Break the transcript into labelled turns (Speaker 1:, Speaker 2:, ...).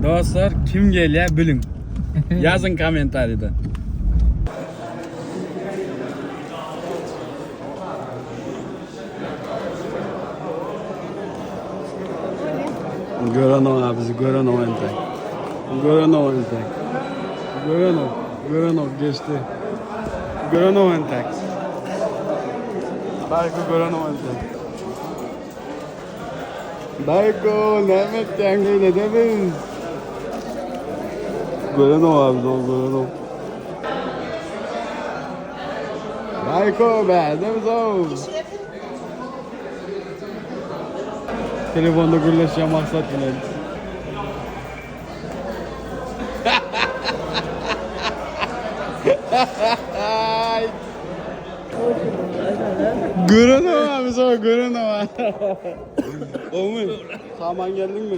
Speaker 1: Dostlar kim gelýär biliň. Ýazyň kommentarida. Gören oňa bizi gören o entek. Gören o entek. Gören o. Gören o geçdi. Gören o entek. Belki gören o entek. Belki näme etýäň beýle biz. Gören o abi o gören o. Belki bärde biz o. Telefonda gürleşýän maksat bilen. Gören o abi sana gören o. Olmuyor. Saman geldin mi?